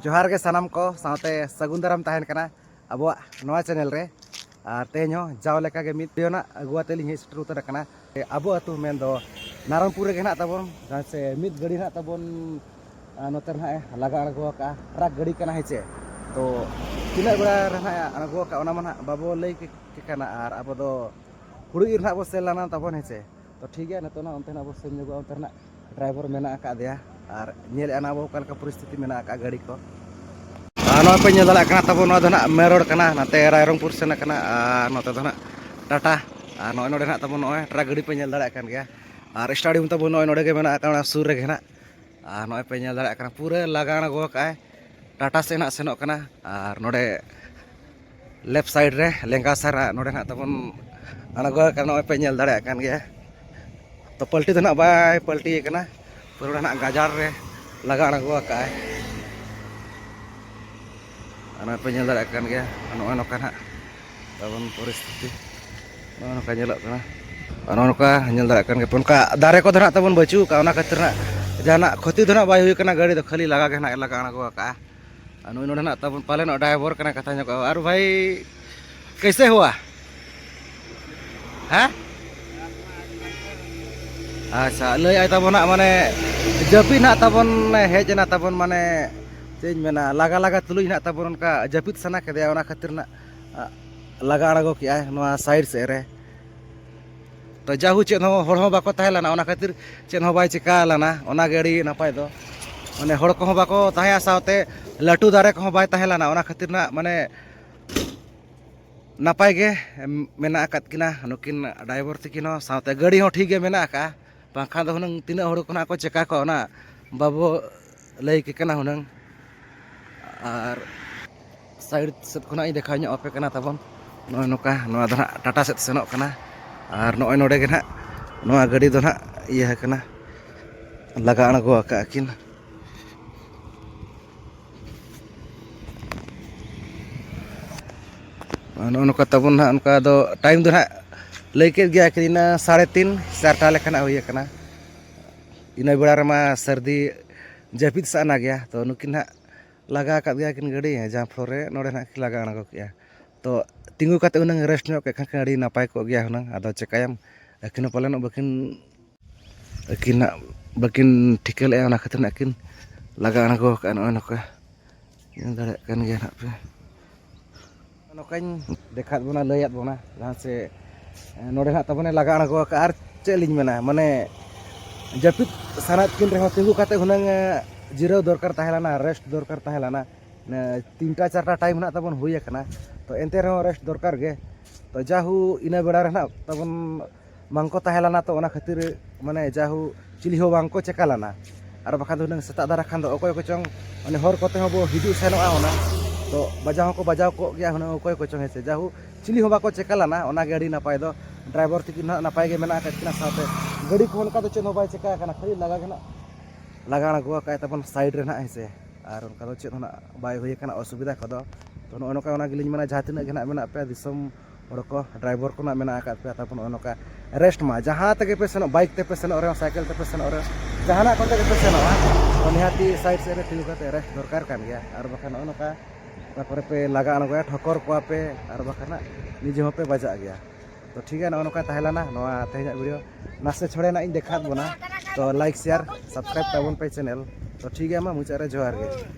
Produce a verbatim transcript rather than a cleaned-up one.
ᱡᱚᱦᱟᱨ ᱜᱮ ᱥᱟᱱᱟᱢ ᱠᱚ ᱥᱟᱶᱛᱮ ᱥᱟᱹᱜᱩᱱ ᱫᱟᱨᱟᱢ ᱛᱟᱦᱮᱱ ᱠᱟᱱᱟ ᱟᱵᱚᱣᱟᱜ ᱱᱚᱣᱟ ᱪᱮᱱᱮᱞ ᱨᱮ᱾ ᱟᱨ ᱛᱮᱦᱮᱧ ᱦᱚᱸ ᱡᱟᱣ ᱞᱮᱠᱟ ᱜᱮ ᱢᱤᱫ ᱵᱷᱤᱰᱤᱭᱳ ᱱᱟᱜ ᱟᱹᱜᱩ ᱟᱛᱮ ᱞᱤᱧ ᱦᱮᱡ ᱥᱮᱴᱮᱨ ᱩᱛᱟᱹᱨ ᱟᱠᱟᱱᱟ᱾ ᱟᱵᱚ ᱟᱹᱛᱩ ᱢᱮᱱᱫᱚ ᱱᱟᱨᱟᱭᱚᱱᱯᱩᱨ ᱨᱮᱜᱮ ᱱᱟᱜ ᱛᱟᱵᱚᱱ, ᱡᱟᱦᱟᱸ ᱥᱮ ᱢᱤᱫ ᱜᱟᱹᱰᱤ ᱱᱟᱜ ᱛᱟᱵᱚᱱ, ᱟᱨ ᱱᱚᱛᱮ ᱨᱮ ᱱᱟᱜ ᱮ ᱞᱟᱜᱟ ᱟᱬᱜᱚ ᱟᱠᱟᱫᱼᱟ, ᱴᱨᱟᱠ ᱜᱟᱹᱰᱤ ᱠᱟᱱᱟ, ᱦᱮᱸ ᱪᱮ᱾ ᱛᱚ ᱛᱤᱱᱟᱹᱜ ᱵᱮᱲᱟ ᱨᱮ ᱱᱟᱜ ᱮ ᱟᱬᱜᱚ ᱟᱠᱟᱫᱼᱟ, ᱚᱱᱟ ᱢᱟ ᱱᱟᱜ ᱵᱟᱵᱚ ᱞᱟᱹᱭ ᱠᱮ ᱠᱟᱱᱟ᱾ ᱟᱨ ᱟᱵᱚ ᱫᱚ ᱦᱩᱲᱩ ᱤᱨ ᱱᱟᱜ ᱵᱚ ᱥᱮᱱ ᱞᱮᱱᱟ ᱛᱟᱵᱚᱱ, ᱦᱮᱸ ᱪᱮ᱾ ᱛᱚ ᱴᱷᱤᱠ ᱜᱮᱭᱟ, ᱱᱤᱛᱚᱜ ᱱᱟᱜ ᱚᱱᱛᱮ ᱱᱟᱜ ᱵᱚ ᱥᱮᱱ ᱧᱚᱜᱚᱜᱼᱟ, ᱚᱱᱛᱮ ᱨᱮᱱᱟᱜ ᱰᱨᱟᱭᱵᱷᱟᱨ ᱢᱮᱱᱟᱜ ᱟᱠᱟᱫᱮᱭᱟ᱾ ᱟᱨ ᱧᱮᱞᱮᱫᱼᱟ ᱱᱟᱜ ᱵᱚ ᱚᱠᱟ ᱞᱮᱠᱟ ᱯᱚᱨᱤᱥᱛᱷᱤᱛᱤ ᱢᱮᱱᱟᱜ ᱟᱠᱟᱫ ᱜᱟᱹᱰᱤ ᱠᱚ᱾ ᱟᱨ ᱱᱚᱜᱼᱚᱭ ᱯᱮ ᱧᱮᱞ ᱫᱟᱲᱮᱭᱟᱜ ᱠᱟᱱᱟ ᱛᱟᱵᱚᱱ, ᱱᱚᱣᱟ ᱫᱚ ᱱᱟᱜ ᱢᱮᱱ ᱨᱳᱰ ᱠᱟᱱᱟ, ᱱᱟᱛᱮ ᱨᱟᱭᱨᱚᱝᱯᱩᱨ ᱥᱮᱱ ᱠᱟᱱᱟ᱾ ᱟᱨ ᱱᱚᱛᱮ ᱫᱚ ᱱᱟᱜ ᱴᱟᱴᱟ᱾ ᱟᱨ ᱱᱚᱜᱼᱚᱭ ᱱᱚᱰᱮ ᱱᱟᱜ ᱛᱟᱵᱚᱱ ᱱᱚᱜᱼᱚᱭ ᱴᱨᱟᱠ ᱜᱟᱹᱰᱤ ᱯᱮ ᱧᱮᱞ ᱫᱟᱲᱮᱭᱟᱜ ᱠᱟᱱ ᱜᱮᱭᱟ᱾ ᱟᱨ ᱥᱴᱟᱰᱤᱭᱟᱢ ᱛᱟᱵᱚᱱ ᱱᱚᱜᱼᱚᱭ ᱱᱚᱰᱮ ᱜᱮ ᱢᱮᱱᱟᱜ ᱟᱠᱟᱫ, ᱚᱱᱟ ᱥᱩᱨ ᱨᱮᱜᱮ ᱱᱟᱜ᱾ ᱟᱨ ᱱᱚᱜᱼᱚᱭ ᱯᱮ ᱧᱮᱞ ᱫᱟᱲᱮᱭᱟᱜ ᱠᱟᱱᱟ, ᱯᱩᱨᱟᱹ ᱞᱟᱜᱟ ᱟᱬᱜᱚ ᱟᱠᱟᱫᱼᱟᱭ, ᱴᱟᱴᱟ ᱥᱮᱫ ᱱᱟᱜ ᱥᱮᱱᱚᱜ ᱠᱟᱱᱟ᱾ ᱟᱨ ᱱᱚᱰᱮ ᱞᱮᱯᱷᱴ ᱥᱟᱭᱤᱰ ᱨᱮ ᱞᱮᱸᱜᱟ ᱥᱟᱨᱟ ᱱᱚᱰᱮ ᱱᱟᱜ ᱛᱟᱵᱚᱱ ᱟᱬᱜᱚ ᱟᱠᱟᱱᱟ, ᱱᱚᱜᱼᱚᱭ ᱯᱮ ᱧᱮᱞ ᱫᱟᱲᱮᱭᱟᱜ ᱠᱟᱱ ᱜᱮᱭᱟ᱾ ᱛᱚ ᱯᱟᱞᱴᱤ ᱫᱚ ᱱᱟᱜ ᱵᱟᱭ ᱯᱟᱞᱴᱤ ᱟᱠᱟᱱᱟ, ᱯᱩᱨᱟᱹ ᱱᱟᱜ ᱜᱟᱡᱟᱲ ᱨᱮ ᱞᱟᱜᱟ ᱟᱬᱜᱚ ᱟᱠᱟᱫᱼᱟᱭ᱾ ᱟᱨ ᱱᱚᱜᱼᱚᱭ ᱯᱮ ᱧᱮᱞ ᱫᱟᱲᱮᱭᱟᱜ ᱠᱟᱱ ᱜᱮᱭᱟ, ᱱᱚᱜᱼᱚᱭ ᱱᱚᱝᱠᱟ ᱱᱟᱜ ᱛᱟᱵᱚᱱ ᱯᱚᱨᱤᱥᱛᱷᱤᱛᱤ, ᱱᱚᱜᱼᱚᱭ ᱱᱚᱝᱠᱟ ᱧᱮᱞᱚᱜ ᱠᱟᱱᱟ᱾ ᱟᱨ ᱱᱚᱜᱼᱚ ᱱᱚᱝᱠᱟ ᱧᱮᱞ ᱫᱟᱲᱮᱭᱟᱜ ᱠᱟᱱ ᱜᱮᱭᱟ ᱯᱮ, ᱚᱱᱠᱟ ᱫᱟᱨᱮ ᱠᱚᱫᱚ ᱱᱟᱜ ᱛᱟᱵᱚᱱ ᱵᱟᱹᱪᱩᱜ ᱟᱠᱟᱫᱼᱟ, ᱚᱱᱟ ᱠᱷᱟᱹᱛᱤᱨ ᱱᱟᱜ ᱡᱟᱦᱟᱱᱟᱜ ᱠᱷᱚᱛᱤ ᱫᱚ ᱱᱟᱜ ᱵᱟᱭ ᱦᱩᱭ ᱠᱟᱱᱟ, ᱜᱟᱹᱰᱤ ᱫᱚ ᱠᱷᱟᱹᱞᱤ ᱞᱟᱜᱟ ᱜᱮ ᱱᱟᱜ ᱞᱟᱜᱟ ᱟᱬᱜᱚ ᱟᱠᱟᱫᱼᱟ᱾ ᱟᱨ ᱱᱩᱭ ᱱᱚᱰᱮ ᱱᱟᱜ ᱛᱟᱵᱚᱱ ᱯᱟᱞᱮᱱᱚᱜ ᱰᱨᱟᱭᱵᱷᱟᱨ ᱠᱟᱱᱟ, ᱠᱟᱛᱷᱟ ᱧᱚᱜ ᱟᱨ ᱵᱷᱟᱭ, ᱠᱮᱥᱮ ᱦᱩᱣᱟ? ᱦᱮᱸ? ᱟᱪᱪᱷᱟ, ᱞᱟᱹᱭ ᱟᱭ ᱛᱟᱵᱚᱱ ᱦᱟᱸᱜ, ᱢᱟᱱᱮ ᱡᱟᱹᱯᱤᱫ ᱱᱟᱜ ᱛᱟᱵᱚᱱ ᱦᱮᱡ ᱮᱱᱟ ᱛᱟᱵᱚᱱ, ᱢᱟᱱᱮ ᱪᱮᱫ ᱤᱧ ᱢᱮᱱᱟ, ᱞᱟᱜᱟ ᱞᱟᱜᱟ ᱛᱩᱞᱩᱡ ᱱᱟᱜ ᱛᱟᱵᱚᱱ ᱚᱱᱠᱟ ᱡᱟᱹᱯᱤᱫ ᱥᱟᱱᱟ ᱠᱮᱫᱮᱭᱟ, ᱚᱱᱟ ᱠᱷᱟᱹᱛᱤᱨ ᱱᱟᱜ ᱞᱟᱜᱟ ᱟᱬᱜᱚ ᱠᱮᱜᱼᱟᱭ ᱱᱚᱣᱟ ᱥᱟᱭᱤᱰ ᱥᱮᱫ ᱨᱮ᱾ ᱛᱚ ᱡᱟᱦᱩ ᱪᱮᱫ ᱦᱚᱸ ᱦᱚᱲ ᱦᱚᱸ ᱵᱟᱠᱚ ᱛᱟᱦᱮᱸ ᱞᱮᱱᱟ, ᱚᱱᱟ ᱠᱷᱟᱹᱛᱤᱨ ᱪᱮᱫ ᱦᱚᱸ ᱵᱟᱭ ᱪᱤᱠᱟ ᱞᱮᱱᱟ, ᱚᱱᱟᱜᱮ ᱟᱹᱰᱤ ᱱᱟᱯᱟᱭ ᱫᱚ᱾ ᱢᱟᱱᱮ ᱦᱚᱲ ᱠᱚᱦᱚᱸ ᱵᱟᱠᱚ ᱛᱟᱦᱮᱸᱭᱟ, ᱥᱟᱶᱛᱮ ᱞᱟᱹᱴᱩ ᱫᱟᱨᱮ ᱠᱚᱦᱚᱸ ᱵᱟᱭ ᱛᱟᱦᱮᱸ ᱞᱮᱱᱟ, ᱚᱱᱟ ᱠᱷᱟᱹᱛᱤᱨ ᱱᱟᱜ ᱢᱟᱱᱮ ᱱᱟᱯᱟᱭ ᱜᱮ ᱢᱮᱱᱟᱜ ᱟᱠᱟᱫ ᱠᱤᱱᱟ ᱱᱩᱠᱤᱱ ᱰᱨᱟᱭᱵᱷᱟᱨ ᱛᱟᱹᱠᱤᱱ ᱦᱚᱸ, ᱥᱟᱶᱛᱮ ᱜᱟᱹᱰᱤ ᱦᱚᱸ ᱴᱷᱤᱠ ᱜᱮ ᱢᱮᱱᱟᱜ ᱟᱠᱟᱫᱼᱟ᱾ ᱵᱟᱝᱠᱷᱟᱱ ᱫᱚ ᱦᱩᱱᱟᱹᱝ ᱛᱤᱱᱟᱹᱜ ᱦᱚᱲ ᱠᱚ ᱱᱟᱜ ᱠᱚ ᱪᱮᱠᱟ ᱠᱚᱜᱼᱟ, ᱚᱱᱟ ᱵᱟᱵᱚ ᱞᱟᱹᱭ ᱠᱮ ᱠᱟᱱᱟ ᱦᱩᱱᱟᱹᱝ᱾ ᱟᱨ ᱥᱟᱭᱤᱰ ᱥᱮᱫ ᱠᱷᱚᱱᱟᱜ ᱤᱧ ᱫᱮᱠᱷᱟᱣ ᱧᱚᱜ ᱟᱯᱮ ᱠᱟᱱᱟ ᱛᱟᱵᱚᱱ᱾ ᱱᱚᱜᱼᱚᱭ ᱱᱚᱝᱠᱟ, ᱱᱚᱣᱟ ᱫᱚ ᱱᱟᱜ ᱴᱟᱴᱟ ᱥᱮᱫ ᱥᱮᱱᱚᱜ ᱠᱟᱱᱟ᱾ ᱟᱨ ᱱᱚᱜᱼᱚᱭ ᱱᱚᱰᱮ ᱜᱮ ᱱᱟᱜ ᱱᱚᱣᱟ ᱜᱟᱹᱰᱤ ᱫᱚ ᱱᱟᱜ ᱤᱭᱟᱹ ᱟᱠᱟᱱᱟ, ᱞᱟᱜᱟ ᱟᱬᱜᱚ ᱟᱠᱟᱫ ᱠᱤᱱ᱾ ᱟᱨ ᱱᱚᱜᱼᱚ ᱱᱚᱝᱠᱟ ᱛᱟᱵᱚᱱ ᱱᱟᱦᱟᱜ, ᱚᱱᱠᱟ ᱫᱚ ᱴᱟᱭᱤᱢ ᱫᱚ ᱱᱟᱦᱟᱜ ᱞᱟᱹᱭ ᱠᱮᱫ ᱜᱮᱭᱟ ᱠᱤᱱ, ᱤᱱᱟᱹ ᱥᱟᱲᱮ ᱛᱤᱱ, ᱪᱟᱨᱴᱟ ᱞᱮᱠᱟᱱᱟᱜ ᱦᱩᱭ ᱟᱠᱟᱱᱟ᱾ ᱤᱱᱟᱹ ᱵᱮᱲᱟ ᱨᱮᱢᱟ ᱥᱟᱹᱨᱫᱤ ᱡᱟᱹᱯᱤᱫ ᱥᱟᱱᱟ ᱜᱮᱭᱟ, ᱛᱚ ᱱᱩᱠᱤᱱ ᱱᱟᱦᱟᱜ ᱞᱟᱜᱟ ᱟᱠᱟᱫ ᱜᱮᱭᱟ ᱠᱤᱱ ᱜᱟᱹᱰᱤ, ᱡᱟᱦᱟᱸ ᱯᱷᱞᱳᱨ ᱨᱮ ᱱᱚᱰᱮ ᱱᱟᱦᱟᱜ ᱠᱤᱱ ᱞᱟᱜᱟ ᱟᱬᱜᱚ ᱠᱮᱜᱼᱟ᱾ ᱛᱚ ᱛᱤᱸᱜᱩ ᱠᱟᱛᱮ ᱦᱩᱱᱟᱹᱝ ᱨᱮᱥᱴ ᱧᱚᱜ ᱠᱮᱫ ᱠᱷᱟᱱ ᱠᱤᱱ ᱟᱹᱰᱤ ᱱᱟᱯᱟᱭ ᱠᱚᱜ ᱜᱮᱭᱟ ᱦᱩᱱᱟᱹᱝ᱾ ᱟᱫᱚ ᱪᱮᱠᱟᱭᱟᱢ, ᱟᱹᱠᱤᱱ ᱦᱚᱸ ᱯᱟᱞᱮᱱᱚᱜ ᱵᱟᱹᱠᱤᱱ, ᱟᱹᱠᱤᱱᱟᱜ ᱵᱟᱹᱠᱤᱱ ᱴᱷᱤᱠᱟᱹ ᱞᱮᱫᱼᱟ, ᱚᱱᱟ ᱠᱷᱟᱹᱛᱤᱨ ᱱᱟᱜ ᱠᱤᱱ ᱞᱟᱜᱟ ᱟᱬᱜᱚ ᱟᱠᱟᱫᱼᱟ᱾ ᱱᱚᱜᱼᱚᱭ ᱱᱚᱝᱠᱟ ᱧᱮᱞ ᱫᱟᱲᱮᱭᱟᱜ ᱠᱟᱱ ᱜᱮᱭᱟ ᱱᱟᱜ ᱯᱮ᱾ ᱱᱚᱝᱠᱟᱧ ᱫᱮᱠᱷᱟᱣᱟᱫ ᱵᱚᱱᱟ, ᱞᱟᱹᱭᱟᱫ ᱵᱚᱱᱟ ᱡᱟᱦᱟᱸ ᱥᱮ ᱱᱚᱰᱮ ᱱᱟᱜ ᱛᱟᱵᱚᱱᱮ ᱞᱟᱜᱟ ᱟᱬᱜᱚ ᱟᱠᱟᱫᱼᱟ᱾ ᱟᱨ ᱪᱮᱫ ᱞᱤᱧ ᱢᱮᱱᱟ, ᱢᱟᱱᱮ ᱡᱟᱹᱯᱤᱫ ᱥᱟᱱᱟᱭᱮᱫ ᱠᱤᱱ ᱨᱮᱦᱚᱸ ᱛᱤᱸᱜᱩ ᱠᱟᱛᱮ ᱦᱩᱱᱟᱹᱝ ᱡᱤᱨᱟᱹᱣ ᱫᱚᱨᱠᱟᱨ ᱛᱟᱦᱮᱸ ᱞᱮᱱᱟ, ᱨᱮᱥᱴ ᱫᱚᱨᱠᱟᱨ ᱛᱟᱦᱮᱸ ᱞᱮᱱᱟ᱾ ᱛᱤᱱᱴᱟ ᱪᱟᱨᱴᱟ ᱴᱟᱭᱤᱢ ᱱᱟᱜ ᱛᱟᱵᱚᱱ ᱦᱩᱭ ᱟᱠᱟᱱᱟ, ᱛᱚ ᱮᱱᱛᱮ ᱨᱮᱦᱚᱸ ᱨᱮᱥᱴ ᱫᱚᱨᱠᱟᱨ ᱜᱮ᱾ ᱛᱚ ᱡᱟᱦᱩ ᱤᱱᱟᱹ ᱵᱮᱲᱟ ᱨᱮ ᱱᱟᱜ ᱛᱟᱵᱚᱱ ᱵᱟᱝᱠᱚ ᱛᱟᱦᱮᱸ ᱞᱮᱱᱟ, ᱛᱚ ᱚᱱᱟ ᱠᱷᱟᱹᱛᱤᱨ ᱢᱟᱱᱮ ᱡᱟᱦᱩ ᱪᱤᱞᱤ ᱦᱚᱸ ᱵᱟᱝᱠᱚ ᱪᱮᱠᱟ ᱞᱮᱱᱟ᱾ ᱟᱨ ᱵᱟᱠᱷᱟᱱ ᱫᱚ ᱦᱩᱱᱟᱹᱝ ᱥᱮᱛᱟᱜ ᱫᱷᱟᱨᱟ ᱠᱷᱟᱱ ᱫᱚ ᱚᱠᱚᱭ ᱠᱚᱪᱚᱝ ᱢᱟᱱᱮ ᱦᱚᱨ ᱠᱚᱛᱮ ᱦᱚᱸ ᱵᱚ ᱦᱤᱡᱩᱜ ᱥᱮᱱᱚᱜᱼᱟ ᱦᱩᱱᱟᱹᱝ, ᱛᱚ ᱵᱟᱡᱟᱣ ᱦᱚᱸᱠᱚ ᱵᱟᱡᱟᱣ ᱠᱚᱜ ᱜᱮᱭᱟ ᱦᱩᱱᱟᱹᱝ ᱚᱠᱚᱭ ᱠᱚᱪᱚᱝ, ᱦᱮᱸ ᱥᱮ᱾ ᱡᱟᱦᱩ ᱪᱤᱞᱤ ᱦᱚᱸ ᱵᱟᱠᱚ ᱪᱮᱠᱟ ᱞᱮᱱᱟ, ᱚᱱᱟᱜᱮ ᱟᱹᱰᱤ ᱱᱟᱯᱟᱭ ᱫᱚ᱾ ᱰᱨᱟᱭᱵᱷᱟᱨ ᱛᱤᱠᱤᱱ ᱦᱟᱸᱜ ᱱᱟᱯᱟᱭ ᱜᱮ ᱢᱮᱱᱟᱜ ᱟᱠᱟᱫ ᱠᱤᱱᱟ, ᱥᱟᱶᱛᱮ ᱜᱟᱹᱰᱤ ᱠᱚᱦᱚᱸ ᱚᱱᱠᱟ ᱫᱚ ᱪᱮᱫ ᱦᱚᱸ ᱵᱟᱭ ᱪᱮᱠᱟ ᱟᱠᱟᱱᱟ, ᱠᱷᱟᱹᱞᱤ ᱞᱟᱜᱟ ᱜᱮ ᱱᱟᱜ ᱞᱟᱜᱟ ᱟᱬᱜᱚ ᱟᱠᱟᱫ ᱛᱟᱵᱚᱱ ᱥᱟᱭᱤᱰ ᱨᱮ ᱱᱟᱜ, ᱦᱮᱸ ᱥᱮ᱾ ᱟᱨ ᱚᱱᱠᱟ ᱫᱚ ᱪᱮᱫ ᱦᱚᱸ ᱱᱟᱜ ᱵᱟᱭ ᱦᱩᱭ ᱟᱠᱟᱱᱟ ᱚᱥᱩᱵᱤᱫᱷᱟ ᱠᱚᱫᱚ᱾ ᱛᱚ ᱱᱚᱜᱼᱚ ᱱᱚᱝᱠᱟ ᱚᱱᱟ ᱜᱮᱞᱤᱧ ᱢᱮᱱᱟ, ᱡᱟᱦᱟᱸ ᱛᱤᱱᱟᱹᱜ ᱜᱮ ᱱᱟᱜ ᱢᱮᱱᱟᱜ ᱯᱮᱭᱟ ᱫᱤᱥᱚᱢ ᱦᱚᱲ ᱠᱚ, ᱰᱨᱟᱭᱵᱷᱟᱨ ᱠᱚ ᱱᱟᱜ ᱢᱮᱱᱟᱜ ᱟᱠᱟᱫ ᱯᱮᱭᱟ, ᱛᱟᱵᱚᱱ ᱱᱚᱜᱼᱚ ᱱᱚᱝᱠᱟ ᱨᱮᱥᱴ ᱢᱟ, ᱡᱟᱦᱟᱸ ᱛᱮᱜᱮ ᱯᱮ ᱥᱮᱱᱚᱜ, ᱵᱟᱭᱤᱠ ᱛᱮᱯᱮ ᱥᱮᱱᱚᱜ ᱨᱮᱦᱚᱸ, ᱥᱟᱭᱠᱮᱞ ᱛᱮᱯᱮ ᱥᱮᱱᱚᱜ ᱨᱮᱦᱚᱸ, ᱡᱟᱦᱟᱱᱟᱜ ᱠᱚᱛᱮ ᱜᱮᱯᱮ ᱥᱮᱱᱚᱜᱼᱟ, ᱛᱚ ᱱᱤᱦᱟᱹᱛᱤ ᱥᱟᱭᱤᱰ ᱥᱮᱫ ᱨᱮ ᱛᱤᱸᱜᱩ ᱠᱟᱛᱮ ᱨᱮᱥᱴ ᱫᱚᱨᱠᱟᱨ ᱠᱟᱱ ᱜᱮᱭᱟ᱾ ᱟᱨ ᱵᱟᱠᱷᱟᱱ ᱱᱚᱜᱼᱚ ᱱᱚᱝᱠᱟ ᱚᱠᱟ ᱠᱚᱨᱮ ᱯᱮ ᱞᱟᱜᱟ ᱟᱬᱜᱚᱭᱟ, ᱴᱷᱚᱠᱚᱨ ᱠᱚᱣᱟ ᱯᱮ, ᱟᱨ ᱵᱟᱠᱷᱟᱱ ᱱᱟᱜ ᱱᱤᱡᱮ ᱦᱚᱸᱯᱮ ᱵᱟᱡᱟᱜ ᱜᱮᱭᱟ᱾ ᱛᱚ ᱴᱷᱤᱠ ᱜᱮᱭᱟ, ᱱᱚᱜᱼᱚ ᱱᱚᱝᱠᱟ ᱛᱟᱦᱮᱸ ᱞᱮᱱᱟ ᱱᱚᱣᱟ ᱛᱮᱦᱮᱧᱟᱜ ᱵᱷᱤᱰᱤᱭᱳ᱾ ᱱᱟᱥᱮ ᱪᱷᱚᱲᱮ ᱱᱟᱜ ᱤᱧ ᱫᱮᱠᱷᱟᱣᱟᱫ ᱵᱚᱱᱟ, ᱛᱚ ᱞᱟᱭᱤᱠ, ᱥᱮᱭᱟᱨ, ᱥᱟᱵᱥᱠᱨᱟᱭᱤᱵ ᱛᱟᱵᱚᱱ ᱯᱮ ᱪᱮᱱᱮᱞ᱾ ᱛᱚ ᱴᱷᱤᱠ ᱜᱮᱭᱟ, ᱢᱟ ᱢᱩᱪᱟᱹᱫ ᱨᱮ ᱡᱚᱦᱟᱨ ᱜᱮ᱾